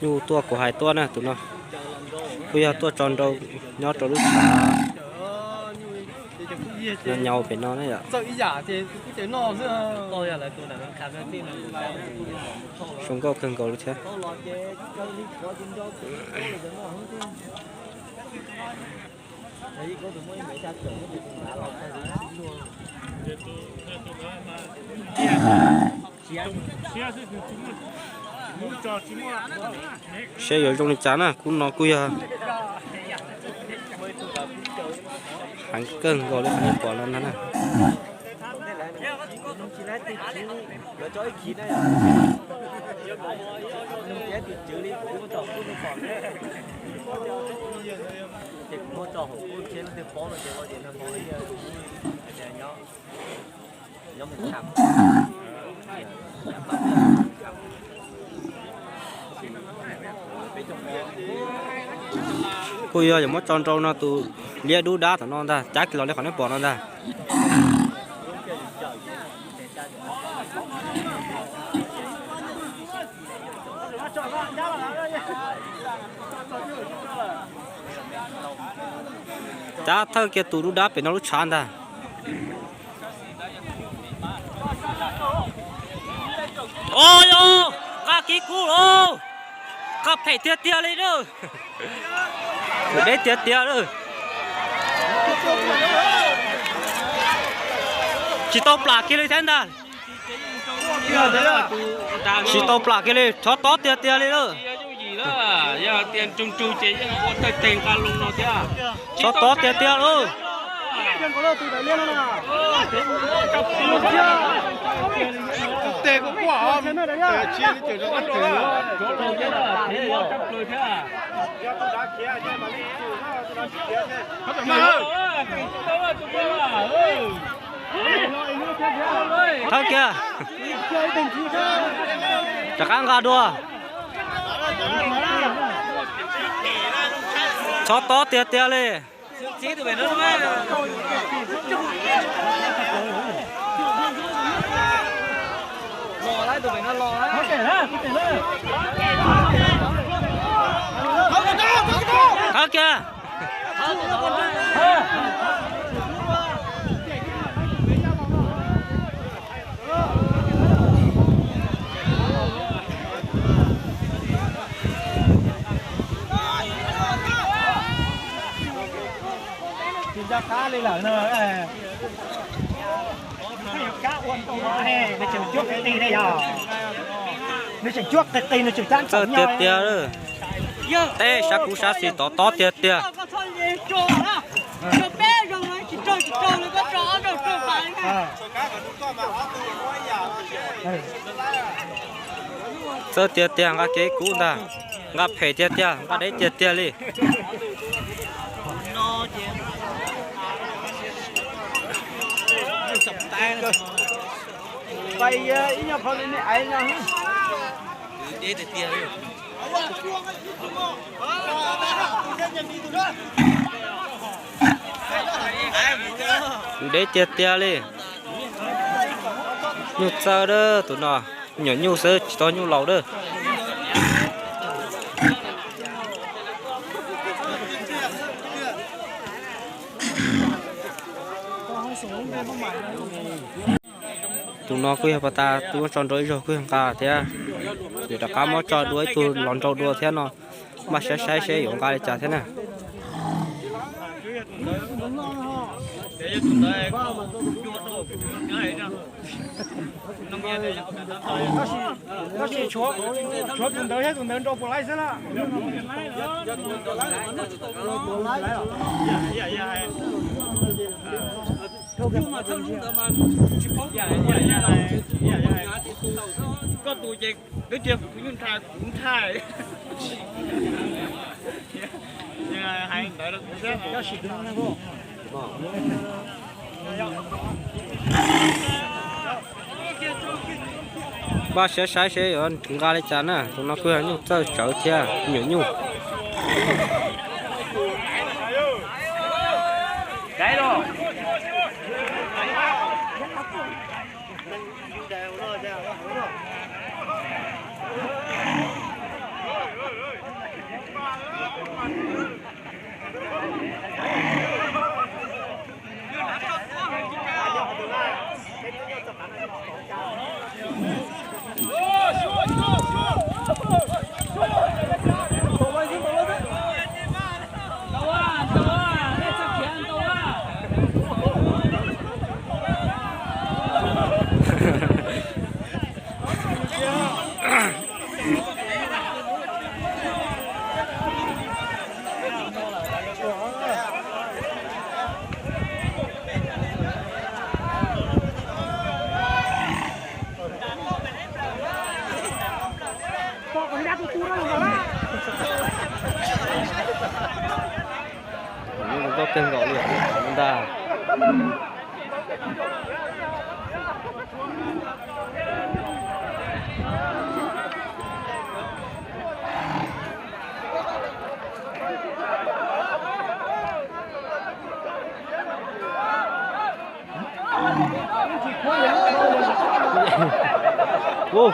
Nyuj tuaj kuv hais tuaj na, tus no kuj yog tuaj tso nrau nyob rau lub tshav no, nyob pem no na yom. Zoo nkauj kawg nkaus li thiab. Seb yuav zoo li cas na, kub no kuj yog heev kawg nkaus li qhov nej pom no ntag na. Kuj yog yuav muab tso nrau no tus liab dub dab tom no ntag, cab kiag los li qhov nej pom no ntag. Cab thawj kiag tus dub dab pem no lub tshav ntag. Os, yog nqa kiv kub lauj, nqa phem tiag tiag li na. Deb tiag tiag lawm. Tsis tau plam kiag li thiab ntag. Tsis tau plam kiag li, tsov tob tiag tiag li lawm. Tsov tob tiag tiag lawm. Thawb kiag, rov qab nqa dua. Tsov tob tiag tiag li. Thawb kiag. Tsis nco qab li lawm no. Nws tseem cuab qig qig ne yog. Nws tseem cuab qig qig, nws tseem cab ntxawg tiag tiag. Teb sab kub sab xis tov tob tiag tiag. Txawj tiag tiag, nqa kev kub ntag, nqa phem tiag tiag, nqa deb tiag tiag li. Deb tiag tiag li. Nyuj txawj dab tus no, nyuam nyuj xwb tsis tau nyuj laus dab. Tus no kuj yog pas tas tus muab tso nrau ib zaug kuj yog nqa thiab. Ces rov qab muab tso dua ib tug los nrau dua thiab no, mas saib saib seb yuav nqa li cas thiab na. Tab sis tshuav tus ntawd thiab tus ntawd nrau puas laib xwb na. Koj tus ces twb tiag kuv tus nyuj ntshai kuv ntshai. Npaj siab saib seb yuav nqa li cas na, tus no kuj yog nyuj txawj tsawv thiab nyuam nyuj. Ntau kawg nkaus li ntag. Ub,